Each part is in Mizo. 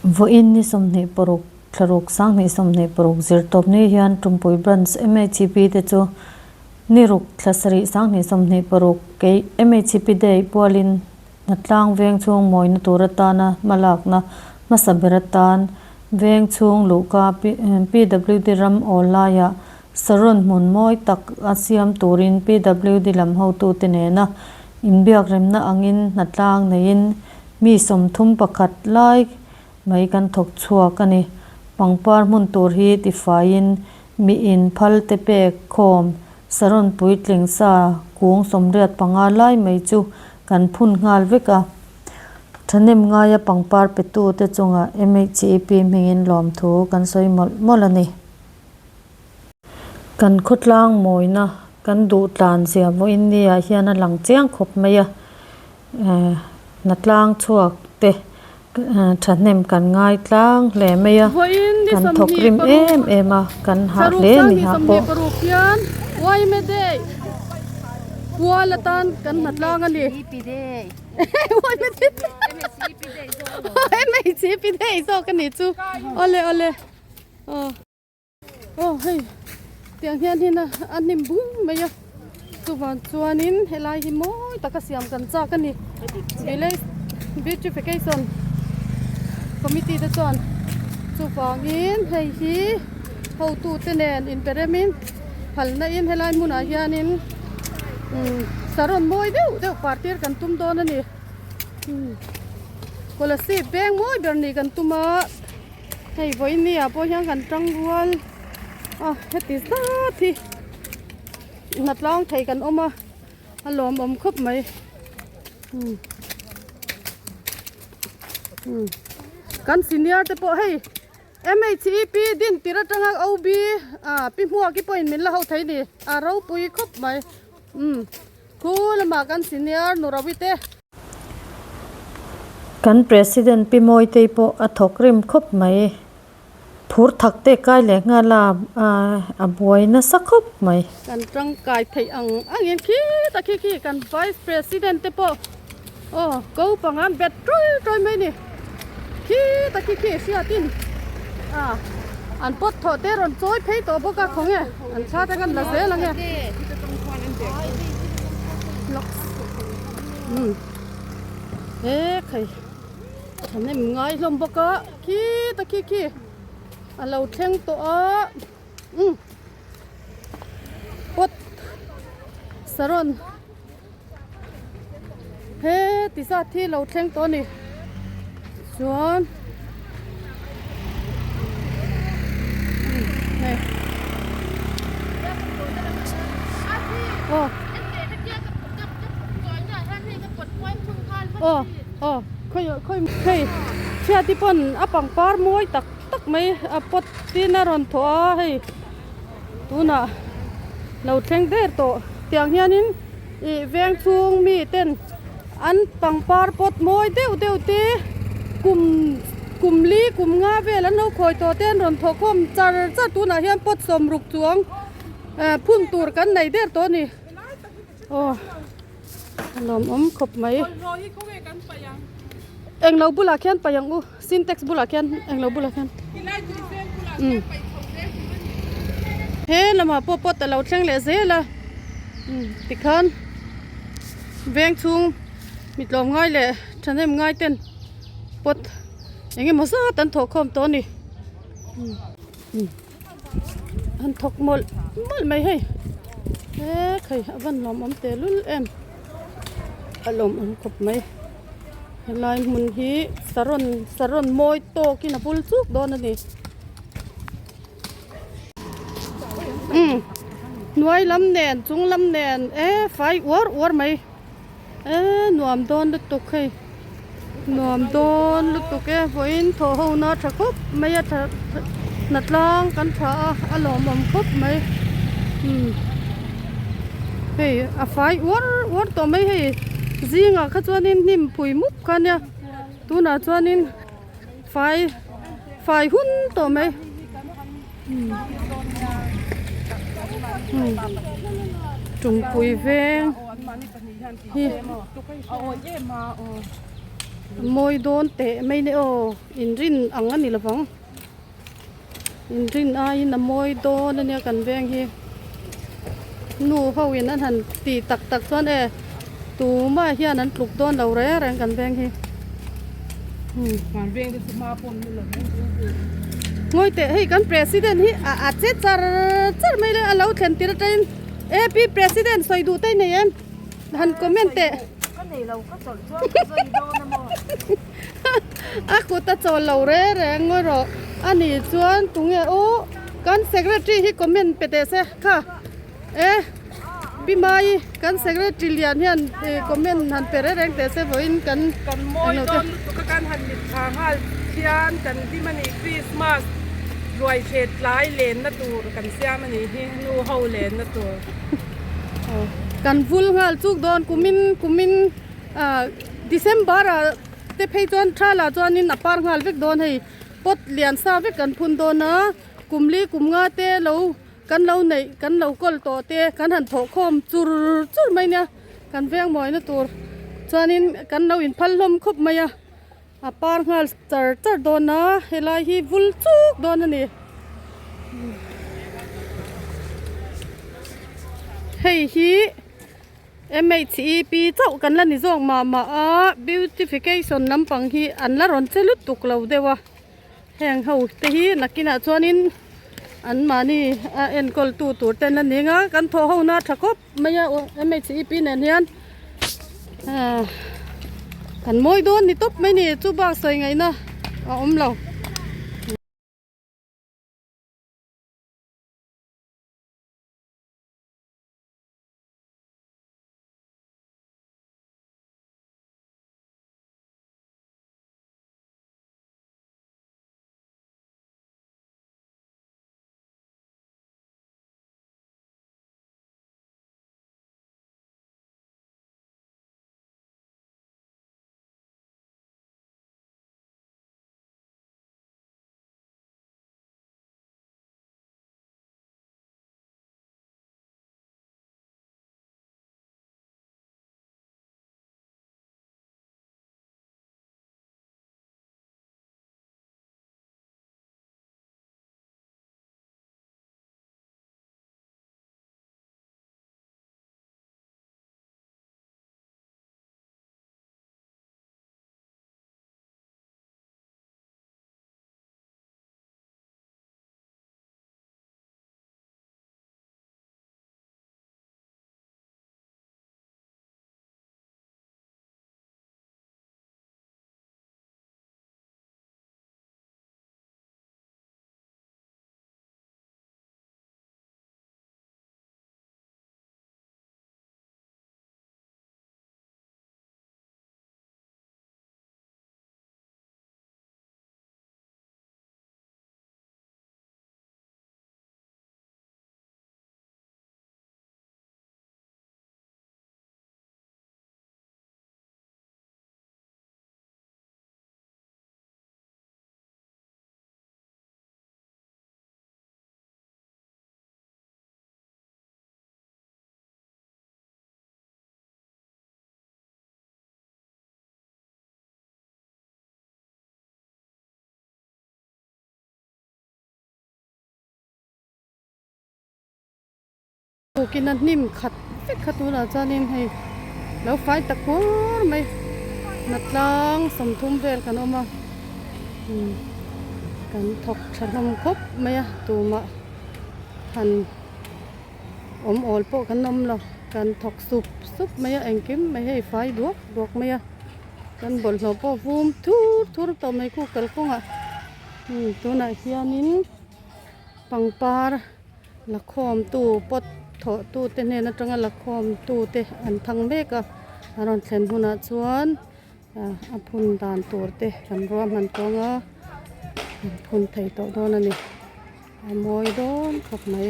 Vawiin ni 26 thlaruk 2026 zirtawp ni hian Tumpui Branch MHP te chu ni ruk thla sarih 2026 kei MHP Day pualin Hnatlang veng chhung mawina tur atana hmalakna hmasa ber atan veng chhung luhka PWD ram awl laiah Saron hmun mawi tak a siam turin PWD lam hotute nena inbiakremna angin hnatlang neiin mi 31 lai mai kan thawk chhuak a ni. Pangpar hmun tur hi tifaiin mi inphal te pek khawm Saron puitling sa kung 85 lai mai chu kan phun nghal vek a. Thahnem ngaia pangpar petu te chungah MHEP hmingin lawmthu kan sawi mawlh mawlh a ni. Kan khawtlang mawina kan duh tlan zia vawiin ni ah hian a lang chiang khawp mai a, hnatlang chhuak te thahnem kan ngai tlang hle mai a, Vawiin ni kan thawk sawmhnih rim paruk em em a, kan hah thlaruk hle sang ni ni hah sawmhnih pawh. paruk hian Yma Day pual atan kan hnatlang a ni. Yma Day MHCP Day zawk a nih chu awle awle aw. Aw hei tiang hian hin a a hnim bung mai a chuvang chuanin helai hi mawi taka siam kan chak a ni village beautification committee te chuan chuvangin hei hi hotu te nen inperemin phalna in helai hmunah hianin umm saron mawi deuh deuh partir kan tum dawn a ni kolasib veng mawi ber nih kan tum a. Hei vawiin ah pawh hian kan tang rual a heti zat hi hnatlang thei kan awm a a lawmawm khawp mai kan senior te pawh hei M H E P din tir atanga O B ah pi hmuaki pawhin min la ho thei a ni a ropui khawp mai khu lamah kan senior Nurawi te. Kan President Pi Mawitei pawh a thawk rim khawp mai. Phur thak te kai leh nghal a, a buai nasa khawp mai. Kan tangkai theih ang angin khita khi khi kan Vice President te pawh aw ko panga an bet tawi tawi mai a ni. Khita khi khi hriatin a an pawt thawh te rawn chawi phei tawh bawk a khawnge an thla te khan la zel ang e. Umm he khai thahnem ngai hlawm bawk a khita khi khi a lo thleng tawh a umm pot saron he ti zat hi lo thleng tawh a ni chuan hei aw aw aw khawi khawi hei chhiat te pawn a pangpar mawi tak tak mai a pot tin a rawn thawh a hei tunah lo thleng der tawh tiang hianin ih veng chhung mi ten an pangpar pot mawi deuh deuh te kum kum li kum nga vel an lo khawi tawh te an rawn thawh khawm char char tunah hian pot 60 chuang eh phun tur kan nei der tawh a ni aw a lawmawm khawp mai englo bulah khian paih ang u sintex bulah khian englo bulah khian umm he lamah pawh pot a lo thleng leh zel a umm tikhan veng chhung mi tlawm ngai leh thahnem ngai ten pot eng emaw zat an thawh khawm tawh a ni umm an thawk mawlh mawlh mai hei he khai a van lawmawm teh lul em a lawmawm khawp mai helai hmun hi saron saron mawi tawkin a bul chuk dawn a ni umm hnuai lam nen chung lam nen e fai uar uar mai e nuam dawn lutuk hei nuam dawn lutuk e vawiin thawh ho na tha khawp mai a tha hnatlang kan tha a a lawmawm khawp mai umm hei a fai uar uar tawh mai hei zingah kha chuanin hnim phui mup kha ania tunah chuanin fai fai hun tawh mai umm tumpui veng hi. Mawi dawn teh mai ne aw inrin ang a ni lovang inrin aiin a mawi dawn a nia kan veng hi nu ho in an han ti tak tak chuan e tumah hian an tluk dawn lo reng reng kan veng hi ngawi teh hei kan president hi a a che char char mai le a lo thlen tir atangin ap president sawi duh te nei em. Han comment teh. Ka nei lo ka chawlh chuan ka sawi dawn a maw. A kut a chawl lo reng reng ngawi rawh. A nih chuan tunge aw kan secretary hi comment pe teh se kha e Pi Mai kan secretary lian hian comment han pe reng reng teh se vawiin kan Kan mawi dawn lutuk a kan han mit tha nghal khian kan hlim a ni Christmas ruai hret tlai lenna tur kan siam a nih hi nu ho lenna tur. Kan vul nghal chuk dawn kumin kumin ah December ah te phei chuan tha lah chuanin a par nghal vek dawn hei pot lian sa vek kan phun dawn a kum li kum nga te lo kan lo neih kan lo kawl tawh te kan han thawh khawm chur chur mai nia kan veng mawina tur chuanin kan lo inphal hlawm khawp mai a a par nghal char char dawn a helai hi vul chuk dawn a ni hei hi M H E P chauh kan la ni zawk mah mah a beautification lampang hi an la rawn che lutuk lo deuh a heng ho te hi nakinah chuanin an mahni a enkawl tu tur te an la ni ang a kan thawh ho na tha khawp mai a M H E P nen hian ah kan mawi dawn ni tawp mai ni chu bak sawi ngaihna a awm lo. Tukin a hnim khat vek kha tunah chuanin hei lo fai ta kur mai hnatlang sawmthum vel kan awm a kan thawk tha hlawm khawp mai a tumah han awm awl pawh kan awm lo kan thawk sup sup mai a engkim mai hei fai duak duak mai a kan bawlhhlawh pawh vum thur thur tawh mai khu kalkawngah tunah hianin pangpar. Lakhawmtu pot thawhtute hnen atanga lakhawmtute an thang mek a a rawn thlen hunah chuan a phun dan tur te kan ruahman tawng a an phun thei tawh dawn a ni a mawi dawn khawp mai.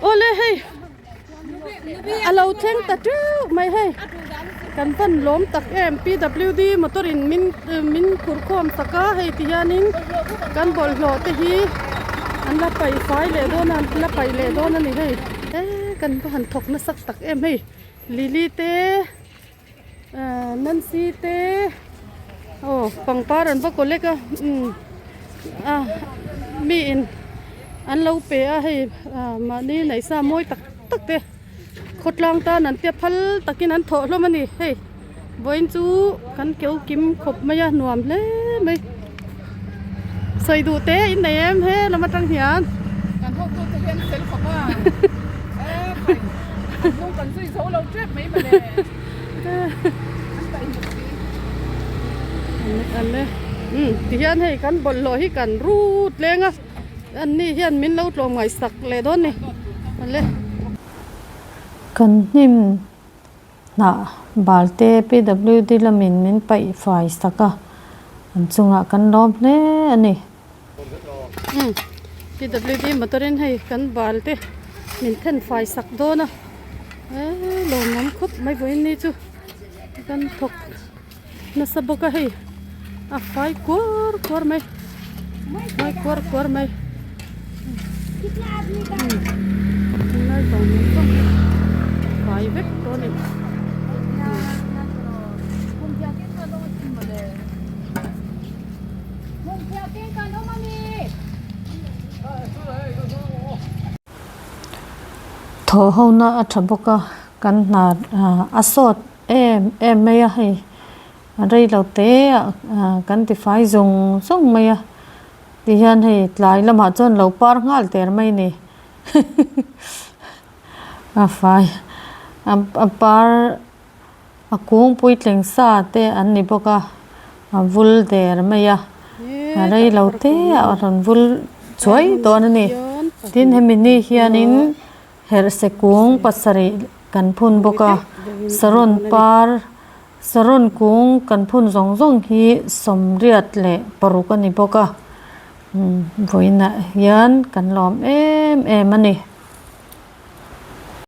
Awle hei a lo thleng ta teuh mai hei. Kan van lawm tak em PWD motor in min min phurh khawm tak a hei ti hianin kan bawlhhlawh te hi an la paih fai leh dawn a an la paih leh dawn a ni hei e kan va han thawk nasa tak em hei Lily te ahh Nancy te aw pangpar an va collect a umm a mi in an lo pe a hei ah mahni neihsa mawi tak tak te. Khawtlang tan an tia phal takin an thawh hlawm a ni. Hei vawiin chu kan keu kim khawp mai a nuam hle mai. Sawi duh te in nei em he lam atang hian. Kan hotu te hian fel khawp a e khai an hnung kan zui zo lo tep mai mawle an paih hmuk si. An e umm tihian hei kan bawlhhlawh hi kan rut leng a. An ni hian min lo tlawm ngaihsak leh dawn ni le. Kan hnim hnah bal te PWD lamin min paih fai sak a, an chungah kan lawm hle a ni. Umm PWD motor in hei kan bal te min then fai sak dawn a, eee lawmawm khawp mai vawiin ni chu kan thawk. Nasa bawk a hei a fai kuar kuar mai fai kuar kuar mai tunlai zawng zawng fai vek tawh a ni. Thawh ho na a tha bawk a kan hna a sawt em em mai a hei rei lo te ah kan ti fai zawng zawng mai a tihian hei tlai lamah chuan lo par nghal der mai a ni a fai a par a kung puitling sa te an ni bawk a a vul der mai a a rei lo te ah a rawn vul chuai dawn a ni tin hemi ni hianin. Herhse kung pasarih kan phun bawk a, saron par, saron kung kan phun zawng zawng hi sawmriat leh paruk a ni bawk a, vawiinah hian kan lawm em em a ni.